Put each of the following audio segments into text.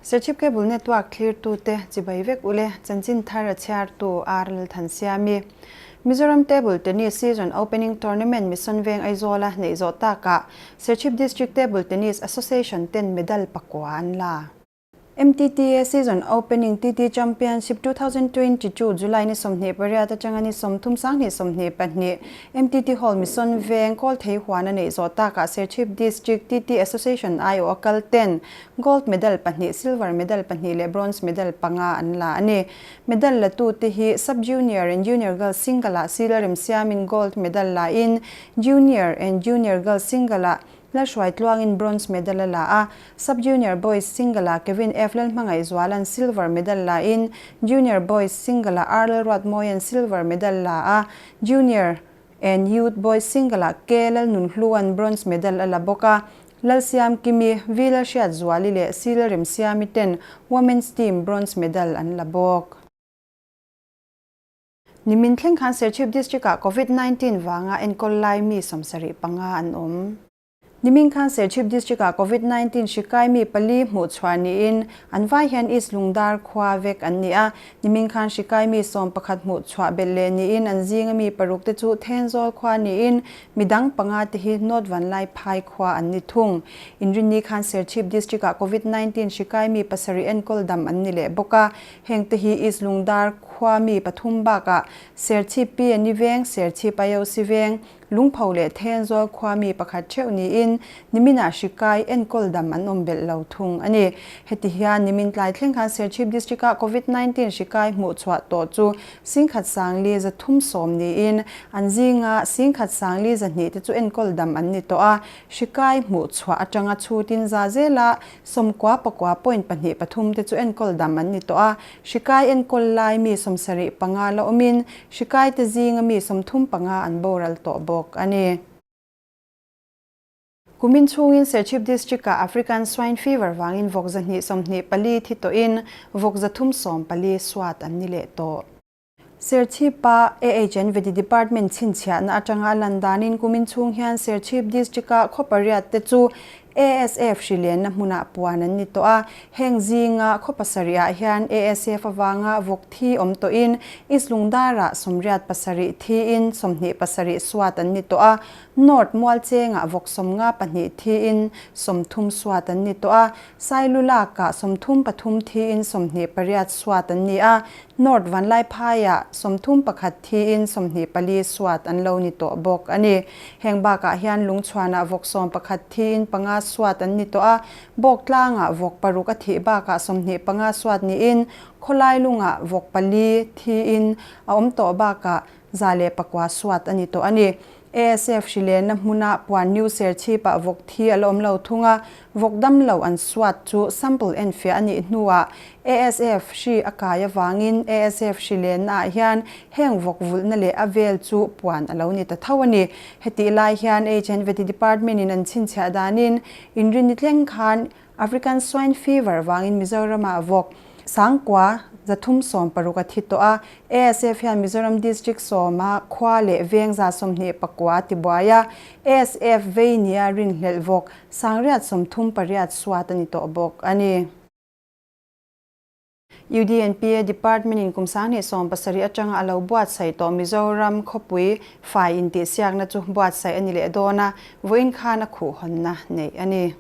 Serchhip Cable Network thlirtute chibai vek ule chanchin thar a chhiartu Ar Lalthansiami. Mizoram Table Tennis Season Opening Tournament Mission Veng Aizawla neih zawh takah Serchhip District Table Tennis Association ten medal pakua an la. MTTA Season Opening TT Championship 2022 July ni 28 atanga ni 30 sanghnih 22 MTT Hall Mission Veng Kawlthei huan a neih zawh takah Serchhip District TT Association aiawh a kal ten Gold Medal pahnih, Silver Medal pahnih leh Bronze Medal panga an la a ni. Medal la tute hi Sub Junior and Junior Girls Single ah Sila Remsiamin Gold Medal la in Junior and Junior Girls Single ah Lalhruai tluangin Bronze Medal a la a, Sub Junior Boys Single-ah Kevin F. Lalhmangaihzuala'n Silver Medal la in, Junior Boys Single-ah R. Lalruatmawia'n Silver Medal la a, Junior and Youth Boys Single-ah K. Lalnunhlua'n Bronze Medal a la bawk a, Lalsiamkimi, V. Lalhriatzuali leh C. Lalremsiami ten Women's Team Bronze Medal an la bawk. Nimin thleng khan Serchhip District-ah Covid 19 vanga enkawl lai mi 75 an awm. Nimin khan Serchhip District-ah Covid 19 hri kai mi pali hmuh chhuah niin an vai hian East Lungdar khua vek an ni a. Nimin khan hri kai mi 11 hmuh chhuah belh leh niin an zinga mi paruk te chu Thenzawl khua niin midang panga te hi North Vanlaiphai khua an ni thung. Inrinni khan Serchhip District-ah Covid 19 hri kai mi pasarih enkawl dam an ni leh bawk a. Heng te hi East Lungdar khua mi pathum bakah Serchhip PNE veng, Serchhip IOC veng, Lungpho leh Thenzawl khua mi pakhat theuh niin niminah hri kai enkawl dam an awm belh lo thung a ni. Heti hian nimin tlai thleng khan Serchhip District-ah Covid 19 hri kai hmuh chhuah tawh chu 10 sangli 310 niin an zinga 10 sangli 200 te chu enkawl dam an ni tawh a, hri kai hmuh chhuah atanga chhutin za zela 99 point pahnih pathum te chu enkawl dam an ni tawh a, hri kai enkawl lai mi 75 la awmin hri kai te zinga mi 35 an boral tawh bawk a ni. Kumin chhungin Serchhip District-ah African Swine Fever vangin vawk 224 thi tawhin vawk 314 suat an ni leh tawh. Serchhip-a AHN Vety Department chhinchhiahna atanga a lan danin kumin chhung hian Serchhip District-a khaw pariat te chu ASF hri lenna hmunah puan an ni tawh a. Heng zinga khaw pasarihah hian ASF avanga vawk thi awm tawhin East Lungdarah 87 thiin 27 suat an ni tawh a. North Mualchengah vawk 52 thiin 30 suat an ni tawh a. Sailulakah 33 thiin 28 suat an ni a. North Vanlaiphaiah 31 thiin 24 suat an lo ni tawh bawk a ni. Heng bakah hian Lungchhuanah vawk 11 thiin panga suat an ni tawh a, Bawktlangah vawk paruk a thih bakah 25 suat niin Khawlailungah vawk pali thiin a awm tawh bakah 109 suat a ni tawh a ni. ASF hri lenna hmuna puan New Serchhipah vawk thi a la awm lo thung a, vawk dam lo an suat chu sample enfiah a nih hnuah ASF hri a kai avangin ASF hri lenna ah hian heng vawk vulhna leh a vel chu puan a lo ni ta tho a ni. Hetih lai hian HNVT Department in an chhinchhiah danin inrinni thleng khan African Swine Fever vangin Mizoramah vawk 9360 a thi tawh a, ASF hian Mizoram District sawma khua leh veng 29 tibuai a, ASF vei nia rinhlelh vawk 838 suat a ni tawh bawk a ni. UDNPA Department in kum 2017 atanga a lo buatsaih tawh Mizoram khawpui fai intihsiakna chu buatsaih a ni leh dawn a, vawiin khan a khuh hawnna neih a ni.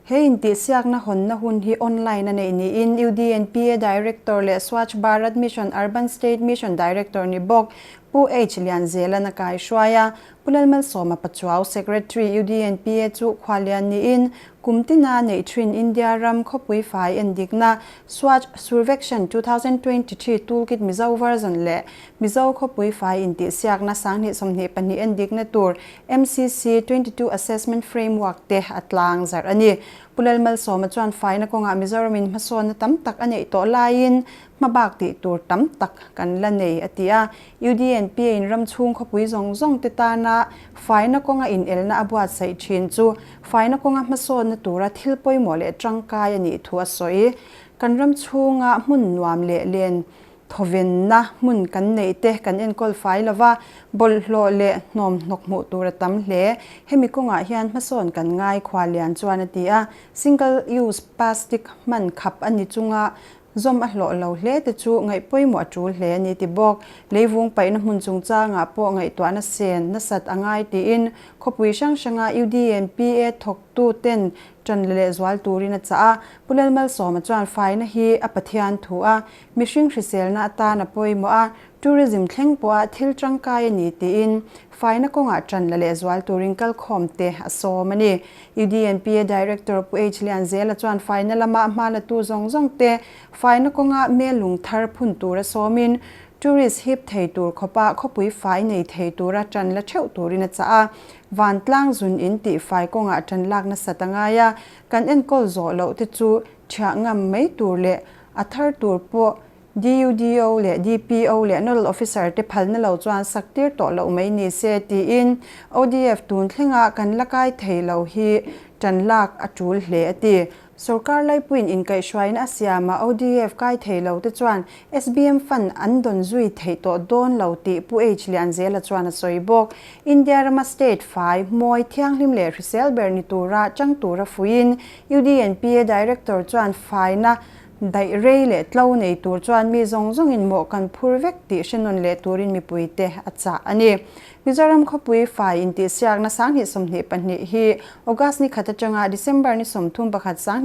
He intihsiakna hawnna hun hi online a neih niin UDNPA Director leh Swachh Bharat Mission Urban State Mission Director ni bawk Pu H Lianzela'n a kaihruai a. Pu Lalmalsawma Pachuau, Secretary UDNPA chu khualian niin kum tina neih thin India ram khawpui fai endikna Swachh Survekshan 2023 Toolkit Mizo Version leh Mizo khawpui fai intihsiakna 2022 endikna tur MCC 22 Assessment Framework te a tlang zarh a ni. Pu Lalmalsawma chuan faina kawngah Mizoramin hmasawnna tam tak a neih tawh laiin hmabak tih tur tam tak kan la nei a ti a. UDNPA in ram chhung khawpui zawng zawng te tana faina kawnga inelna a buatsaih thin chu faina kawnga hmasawnna tura thil pawimawh leh tangkai a nih thu a sawi. Kan ram chhunga hmun nuam leh len. Thawvenna hmun kan neih te kan enkawl fai lo va, bawlhhlawh leh hnawmhnawk hmuh tur a tam hle. Hemi kawngah hian hmasawn kan ngai Khualian chuan a ti a. Single use plastic hman khap a ni chunga zawm a hlawh lo hle te chu ngaih pawimawh a tul hle a ni ti bawk. Leivung paihna hmun chungchangah pawh ngaihtuahna sen nasat a ngai tiin khawpui hrang hranga UDNPA thawktu ten ṭan la lehzual turin a chah a. Pu Lalmalsawma chuan faina hi a Pathian thu a, Mihring hriselna atan a pawimawh a, tourism thleng pawha thil tangkai a ni tiin faina kawngah ṭan la lehzual turin kalkhawm te a sawm a ni. UDNPA Director Pu H Lianzela chuan faina lama hma latu zawng zawng te faina kawnga mel lung thar phun tura sawmin tourist hip thei tur khawpa khawpui fai nei thei tura ṭan la theuh turin a chah a. Vantlang zun in tih fai kawngah ṭan lak nasat a ngai a, kan enkawl zawh loh te chu ṭhiah ngam mai tur leh A thar tur pawh DUDO leh DPO leh Nodal Officer te phalna lo chuan sak tir tawh loh mai ni se tiin ODF tun thlenga kan la kai thei lo hi tan lak a tul hle a ti. Sorkar laipuiin inkaihhruaina a siama ODF kai thei lo te chuan SBM fund an dawn zui theih tawh dawn lo tih Pu H Lianzela chuan a sawi bawk. India rama state fai, mawi, thianghlim leh hrisel ber ni tura chang tura fuiin UDNPA Director chuan faina daih rei leh tlo nei tur chuan mi zawng zawngin mawh kan phur vek tih hre nawn leh turin mipuite a chah a ni. Mizoram khawpui fai intihsiakna 2022 hi August ni khat atanga December ni 31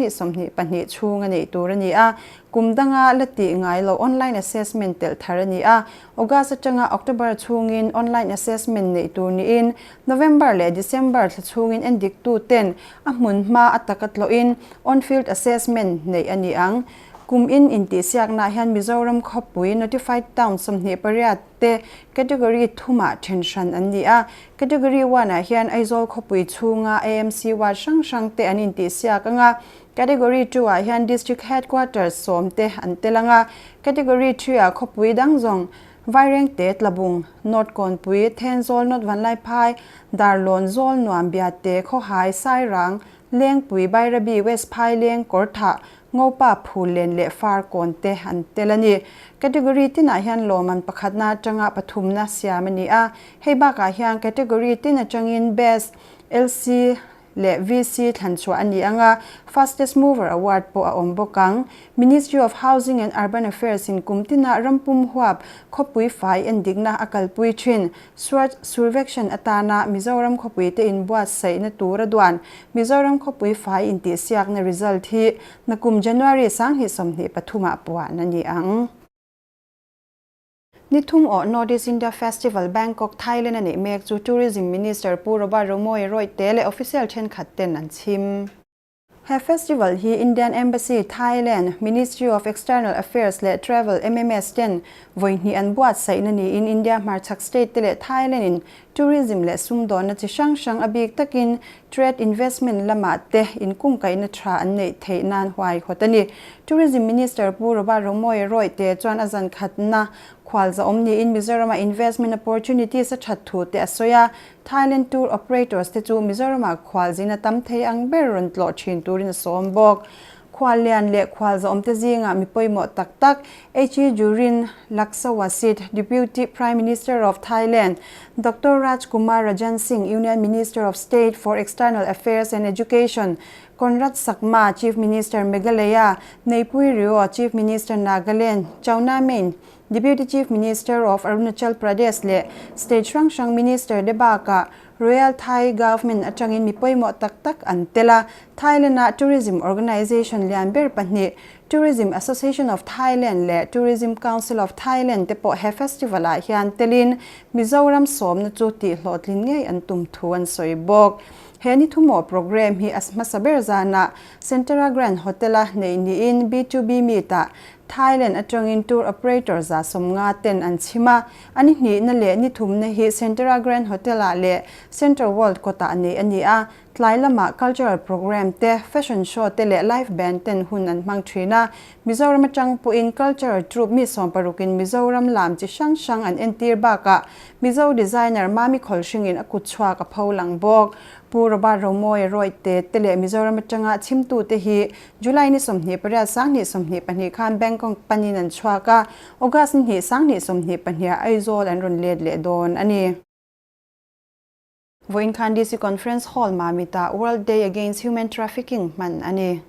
2022 chhung a neih tur a ni a, kum danga la tih ngai lo online assessment telh thar a ni a. August atanga October chhungin online assessment neih tur niin November leh December thla chhungin endiktuten a hmun hma a taka tlawhin on-field assessment neih a ni ang. Kum in intihsiaknaah hian Mizoram khawpui Notified Town 28 te Category thumah then hran an ni a. Category one ah hian Aizawl khawpui chhunga AMC ward hrang hrang te an intihsiak ang a. Category two ah hian District Headquarters sawm te an tel ang a. Category three ah khawpui dang zawng Vairengte, Tlabung, North Kawnpui, Thenzawl, North Vanlaiphai, Darlawn, Zawl, Nuam, Biate, Khawhai, Sairang, Lengpui, Bairabi, West Phaileng, Kawrthah, Ngopa, Phullen leh Farkawn te an tel a ni. Category tinah hian lawmman pakhatna atanga pathumna siam a ni a. Hei bakah hian category tin atangin Best LC leh VC thlan chhuah a ni ang a, Fastest Mover Award pawh a awm bawk ang. Ministry of Housing and Urban Affairs in kum tinah rampum huap khawpui fai endikna a kalpui thin. Swachh Survekshan atana Mizoram khawpui te inbuatsaihna tur a duan. Mizoram khawpui fai intihsiakna result hi nakum January 2023 ah puan a ni ang. Ni thum awh North East India Festival Bangkok, Thailand a neih mek chu Tourism Minister Pu Robert Romawia Royte leh official thenkhat ten an chhim. He festival hi Indian Embassy, Thailand, Ministry of External Affairs leh Travel, MMS, ten vawi hnih an buatsaihna niin India hmarchhak state te leh Thailand in tourism leh sumdawnna chi hrang hrang a bik takin trade investment lamah te inkungkaihna tha an neih theih nan huaihawt a ni. Tourism Minister Pu Robert Romawia Royte chuan a zan khatna khualzahawm niin Mizoram-a investment opportunities a that thu te a sawi a, Thailand tour operators te chu Mizoram-ah khualzin a tam thei ang ber rawn tlawh thin turin a sawm bawk. Khuallian leh khualzawmte zingah mi pawimawh tak tak HE Jurin Laksawasit, Deputy Prime Minister of Thailand, Doctor Raj Kumar Rajan Singh, Union Minister of State for External Affairs and Education, Conrad Sangma, Chief Minister Meghalaya, Neipui Rio, Chief Minister Nagaland, Chowna Mein, Deputy Chief Minister of Arunachal Pradesh leh State hrang hrang Minister te bakah Royal Thai Government atangin mi pawimawh tak tak an tel a. Thailand-a tourism organization lian ber pahnih, Tourism Association of Thailand leh Tourism Council of Thailand te pawh he festival-ah hian telin Mizoram sawmna chu tihhlawhtlin ngei an tum thu an sawi bawk. He ni thumawh programme hi a hmasa ber zanah Centara Grand Hotel-a neih niin B2B Meet-ah Thailand atangin tour operator 150 ten an chhim a, a ni hnihna leh ni thumna hi Centara Grand Hotel-ah leh Central World kawtah neih a ni a. Tlai lamah cultural programme te, fashion show te leh live band ten hun an hmang thin a. Mizoram atang pawhin cultural troupe mi sawmparukin Mizoram lam chi hrang hrang an entir bakah Mizo designer Mami Khawlhringin a kutchhuak a pho lang bawk. Pu Robert Romawia Rawihte te leh Mizoram atanga chhimtute hi July ni 28 2022 khan Bangkok panin an chhuak a, August ni hnih 2022 ah Aizawl an rawn let leh dawn a ni. Vawiin khan DC Conference Hall Mamit-ah World Day Against Human Trafficking hman a ni.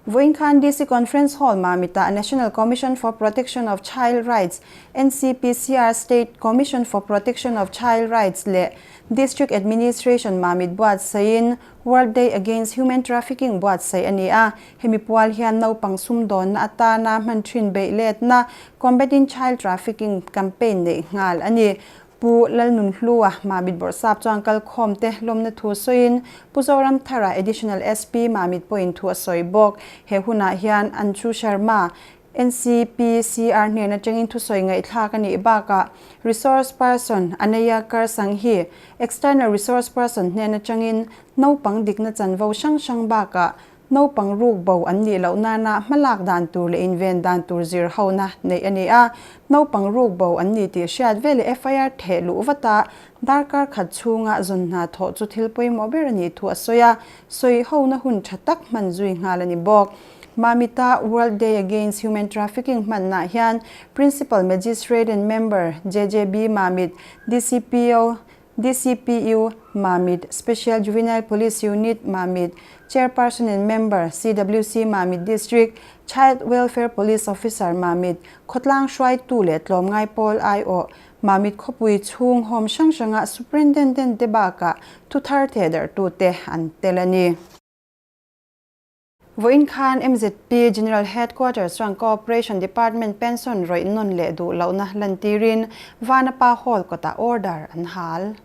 Vawiin khan DC Conference Hall Mamit-ah National Commission for Protection of Child Rights, NCPCR, State Commission for Protection of Child Rights leh District Administration Mamit buatsaihin World Day Against Human Trafficking buatsaih a ni a. Hemi pual hian naupang sumdawnna atana hman thin beih letna Combating Child Trafficking campaign neih nghal a ni. Pu Lalnunhlua Mamit Bawrhsap chuan kalkhawmte lawmna thu sawiin Pu Zoramthara Additional SP Mamit pawhin thu a sawi bawk. He hunah hian Anshu Sharma, NCPCR hnen atangin thusawi ngaihthlak a nih bakah Resource Person Aneya Karsanghi, External Resource Person hnen atangin naupang dikna chanvo hrang hrang bakah Naupang ruk bo an nih loh nana hmalak dan tur leh inven dan tur zir hona neih a ni a. Naupang ruk bo an ni tih hriat veleh FIR theh luh vat a, darkar khat chhunga zawn hna thawh chu thil pawimawh ber a nih thu a sawi a, sawi hona hun tha tak hman zui nghal a ni bawk. Mamita World Day Against Human Trafficking hmannaah hian Principal Magistrate and Member JJB Mamit, DCPO, DCPU, Mamit, Special Juvenile Police Unit, Mamit, Chairperson and Member, CWC Mamit District, Child Welfare Police Officer, Mamit, Khawtlang hruaitu leh tlawmngai pawl aiawh, Mamit khawpui chhung home hrang hranga Superintendent te bakah thuthar thehdarhtute an tel a ni. Vawiin khan MZP General Headquarters chuan Cooperation Department pension rawih nawn leh duh lohna lantirin Vanapa Hall kawtah order an hal.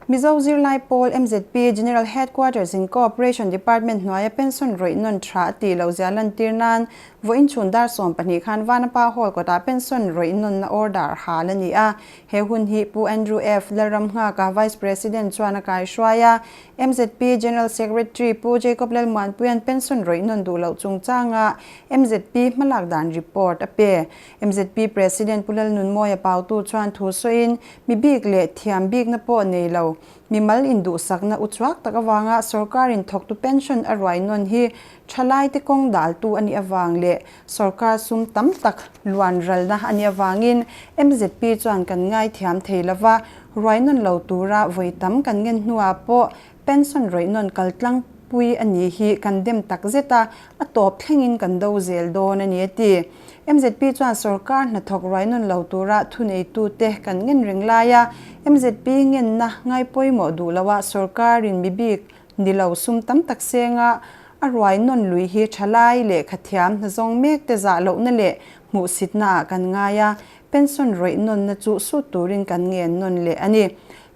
Mizo zirlai pawl MZP General Headquarters in Cooperation Department hnuaia pension rawih nawn tha a tih loh zia lantir nan vawiin chhun dar 12 khan Vanapa Hall kawtah pension rawih nawnna order hal a ni a. He hun hi Pu Andrew F. Lalramnghaka Vice President chuan a kaihruai a. Mzp General Secretary Pu Jacob Lalmuanpuia'n pension rawih nawn duh loh chungchanga mzp hmalak dan report a pe. Mzp President Pu Lalnunmawia Pautu chuan thu sawiin, Mi bik leh thiam bikna pawh nei lo, mimal induhsakna uchuak tak avanga sorkarin thawktu pension a ruai nawn hi thalaite kawng daltu a nih avang leh sorkar sum tam tak luan ralna a nih avangin mzp chuan kan ngaithiam thei lova, Ruai nawn lo tura vawi tam kan ngen hnuah pawh pension rawih nawn kal tlangpui a nih hi kan dem tak zet a, a tawp thlengin kan do zel dawn a ni a ti. Mzp chuan sorkar hnathawk ruai nawn lo tura thuneitute kan ngen reng laia mzp ngenna ngai pawimawh duh loha sorkarin mi bik ni lo sum tam tak senga a ruai nawn lui hi thalai lehkha thiam hnazawng mek te zah lohna leh hmuhsitnaah kan ngai a, Pension rawih nawnna chu sut turin kan ngen nawn leh a ni.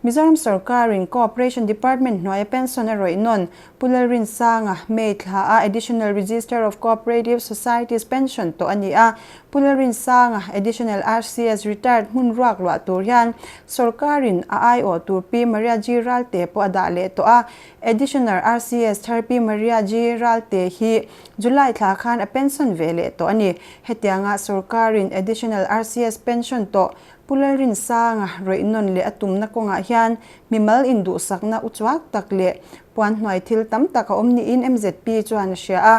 Mizoram sorkarin Cooperation Department hnuaia pension a rawih nawn Pu Lalrinsanga May thla a Additional Register of Cooperative Societies pension tawh a ni a. Pu Lalrinsanga Additional RCS retired hmun ruak luah tur hian sorkarin a aiawh tur Pi Maria G Ralte pawh a dah leh tawh a. Additional RCS thar Pi Maria G Ralte hi July thla khan a pension ve leh tawh a ni. Hetianga sorkarin Additional RCS pension tawh Pu Lalrinsanga rawih nawn leh a tumna kawngah hian mimal induhsakna uchuak tak leh puanhnuai thil tam tak a awm niin mzp chuan a hria a.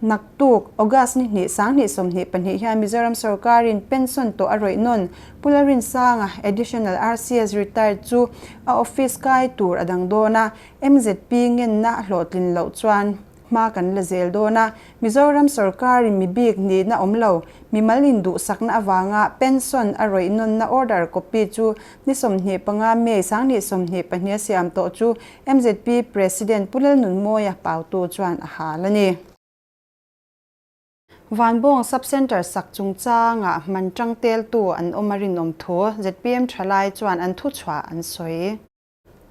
Naktuk, August ni hnih 2022 hian Mizoram sorkarin pension tawh a rawih nawn Pu Lalrinsanga Additional RCS retired chu a office kai tur a dang dawn a, mzp ngenna a hlawhtlin loh chuan Hma kan la zel dawn a, Mizoram sorkarin mi bik nihna awm lo, mimal induhsakna avanga pension a rawih nawnna order copy chu ni 25 May 2022 a siam tawh chu mzp President Pu Lalnunmawia Pautu chuan a hal a ni. Vanbawng Sub-Centre sak chungchangah man tang teltu an awm a rinawm thu zpm thalai chuan an thuchhuah an sawi.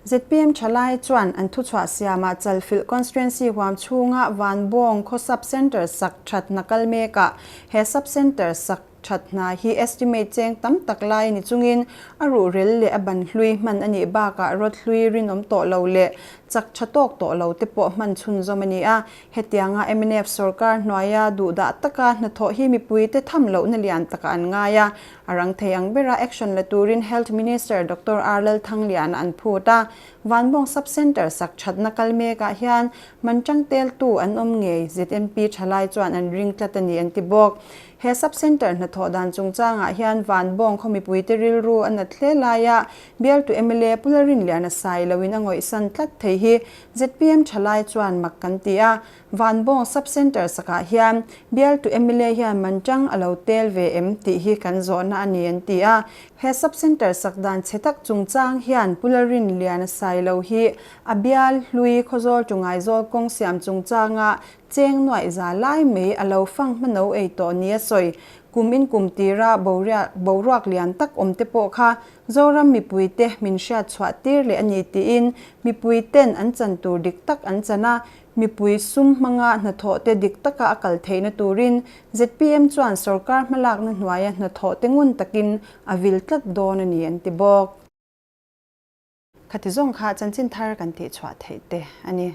Zpm thalai chuan an thuchhuah siamah Chalfilh Constituency huam chhunga Vanbawng khaw Sub-Centre sak that hna kal mekah he Sub-Centre sak. that hna hi estimate cheng tam tak lai ni chungin a ruhrel leh a ban hlui hman a nih bakah rod hlui rinawm tawh lo leh chak tha tawk tawh lo te pawh hman chhunzawm a ni a. Hetianga mnf sorkar hnuaia duhdah taka hnathawh hi mipuite tham lohna lian takah an ngai a, a rang thei ang bera action la turin Health Minister Doctor R Lalthangliana an phut a. Vanbawng Sub Centre sak thatna kal mekah hian man tang teltu an awm ngei ZMP thalai chuan an ring tlat a ni an ti bawk. He Sub Centre hnathawh dan chungchangah hian Vanbawng khaw mipuite rilru a nat hle laia bialtu mla Pu Lalrinliana sai loin a ngawihsan tlat thei hi ZPM thalai chuan mak kan ti a. Vanbawng Sub Centre sakah hian bialtu mla hian man tang a lo tel ve em tih hi kan zawhna a ni an ti a. He Sub Centre sak dan chhe tak chungchang hian Pu Lalrinliana Sailo hi a bial hlui Khawzawl tu Ngaizawl kawng siam chungchanga cheng nuaih za lai mai a lo fang hmano ei tawh ni a sawi. Kum in kum tira boruak lian tak awm te pawh kha Zoram mipuite min hriat chhuah tir leh a ni tiin mipui ten an chan tur dik tak an chan a, mipui sum hmanga hnathawh te dik taka a kal theihna turin zpm chuan sorkar hmalakna hnuaia hnathawh te ngun takin a vil tlat dawn a ni an ti bawk. Khati zawng kha chanchin thar kan tihchhuah theih te a ni.